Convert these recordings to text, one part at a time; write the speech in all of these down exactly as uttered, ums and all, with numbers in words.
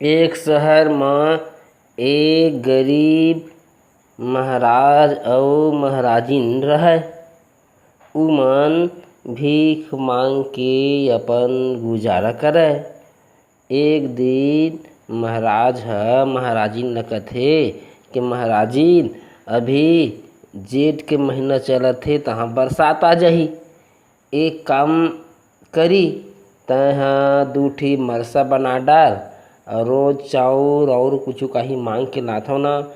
एक शहर म एक गरीब महाराज अउ महाराजिन रहय। उमन भीख मांग के अपन गुजारा करय। एक दिन महाराज ह महाराजिन ल कथे कि महाराजिन, अभी जेठ के महीना चलत हे, तहाँ बरसात आ जाही। एक काम करी, तैं ह दू ठी मरसा बना डार, अउ रोज चाउर अउ कुछु काही मांग के लाथव ना,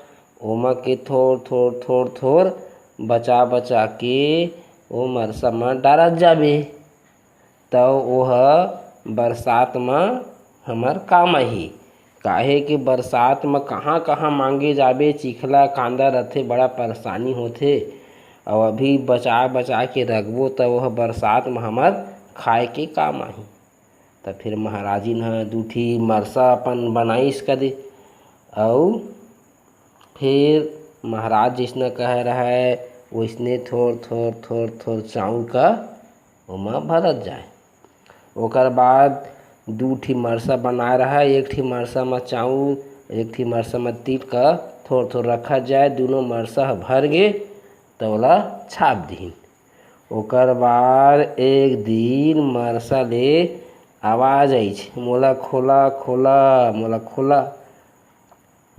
ओमा के थोर थोर थोर थोर बचा बचा के ओ मरसा म डारत जाबे। त ओह बरसात म हमर काम आही। काहे कि बरसात म कहाँ-कहाँ मांगे जाबे, चिखला कांदा रथे, बड़ा परेशानी होथे। अउ अभी बचा-बचा के रखबो, त ओह बरसात म हमर खाए के काम आही। त फिर महाराजिन ह दू ठी मरसा अपन बनाइस कदे, अउ फिर महाराज जइसना कहे रहय, वइसने थोर, थोर, थोर, थोर चाउर का ओमा भरत जाय। ओकर बाद दू ठी मरसा बनाए रहय, एक ठी मरसा म चाउर, एक ठी मरसा म तिल का थोर, थोर रखत जाय। दूनों मरसा ह भर गे, त ओला छाप दिहिन। ओकर बाद एक दिन मरसा ले आवाज आइस, "मोला खोला, खोला, मोला खोला।"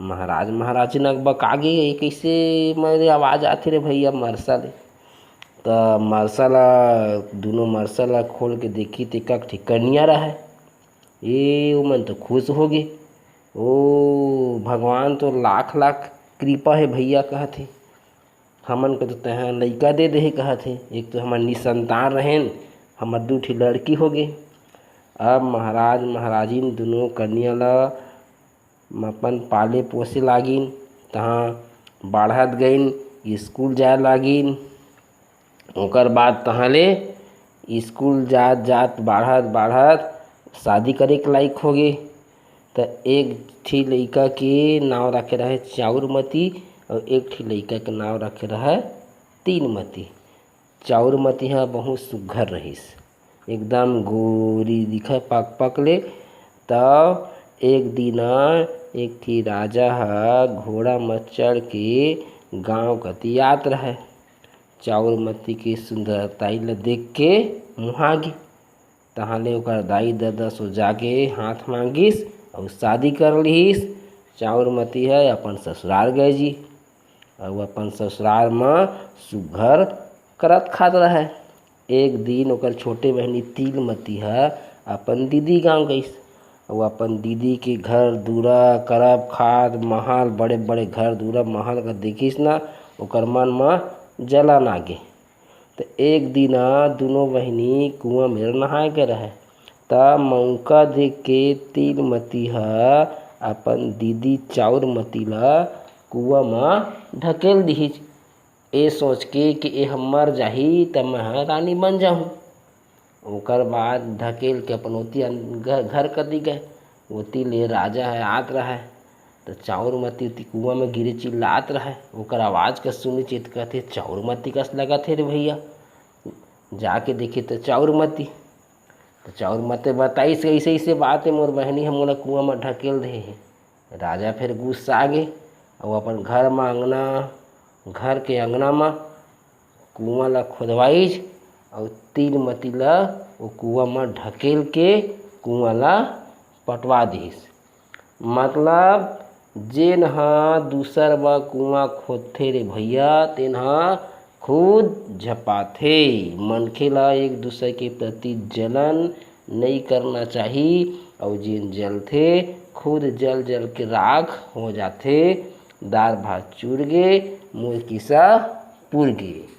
महाराज, महाराजिन अकबका गे, "ये कइसे मेरे आवाज आथे रे भइया मरसा ले?" त मरसा ला, दूनों मरसा ला खोल के देखी, त एक ठी कनिया रहय। ए, ओमन तो खुश हो गे। "ओ भगवान, तो लाख लाख कृपा हे भइया," कहत हे। "हमन के तो तैं ह लइका दे देहे," कहत हे। "एक तो हमर निसंतान रहेन, हमर दू ठी लड़की हो गे।" अब महाराज, महाराजिन दूनों कनिया ला अपन पाले पोसे लागिन, तहाँ बाढ़त गइन, स्कूल जाए लागिन। ओकर बाद तहाँ ले स्कूल जात जात, बाढ़त बाढ़त शादी करे के लायक हो गे। त एक ठी लइका के नाव रखे रहय चाउरमती, अउ एक ठी लइका के नाव रखे रहय तीनमती। चाउरमती ह बहुत सुघर रहिस, एकदम गोरी दिखय पकपक ले। तब एक दिन एक ठी राजा ह घोड़ा म चढ़ के गांव कति आत रहय। चाउरमती के सुंदरताई ल देख के मुहा गे। तहाँ ले ओकर दाई ददा सो जाके हाथ मांगिस अउ शादी कर लिहिस। चाउरमती ह अपन ससुरार गय जी, अउ अपन ससुरार म सुघर करत खात रहय। एक दिन ओकर छोटे बहिनी तिलमती ह अपन दीदी गांव गइस, अउ अपन दीदी के घर दूरा करब खात महल, बड़े बड़े घर दूरा महल का देखिस ना, ओकर मन म जलन आ गे। त एक दिन दूनों बहिनी कुआं मेर नहाए के रहय, त मउका देख के तिलमती ह अपन दीदी चाउरमती ल कुआं म ढकेल दिहिस, ए सोच के कि ए ह मर जाही, त मैं ह रानी बन जाहूं। ओकर बाद ढकेल के अपन ओती अन-, घ-, घर कती गय। ओती ले राजा ह आत रहय, त चाउरमती ओती कुआं म गिरे चिल्लात रहय। ओकर आवाज कस सुनिस त कथे, "चाउरमती कस लगत हे रे भइया।" जाके देखे त चाउरमती, त चाउरमती बताइस, "अइसे, अइसे बात हे, मोर बहिनी ह मोला कुआं म ढकेल दे हे।" राजा फेर गुस्सा गे, अउ अपन घर म अंगना, घर के अंगना म कुआं ला खोदवाइस, अउ तिलमती ला ओ कुआं म ढकेल के कुआं ला पटवा दिहिस। मतलब, जेन ह दूसर बर कुआं खोदथे रे भइया, तेन ह खुद झपाथे। मनखे ला एक दूसर के प्रति जलन नइ करना चाही, अउ जेन जलथे, खुद जल जल के राख हो जाथे। दार भात चुर गे, मोर किस्सा पुर गे।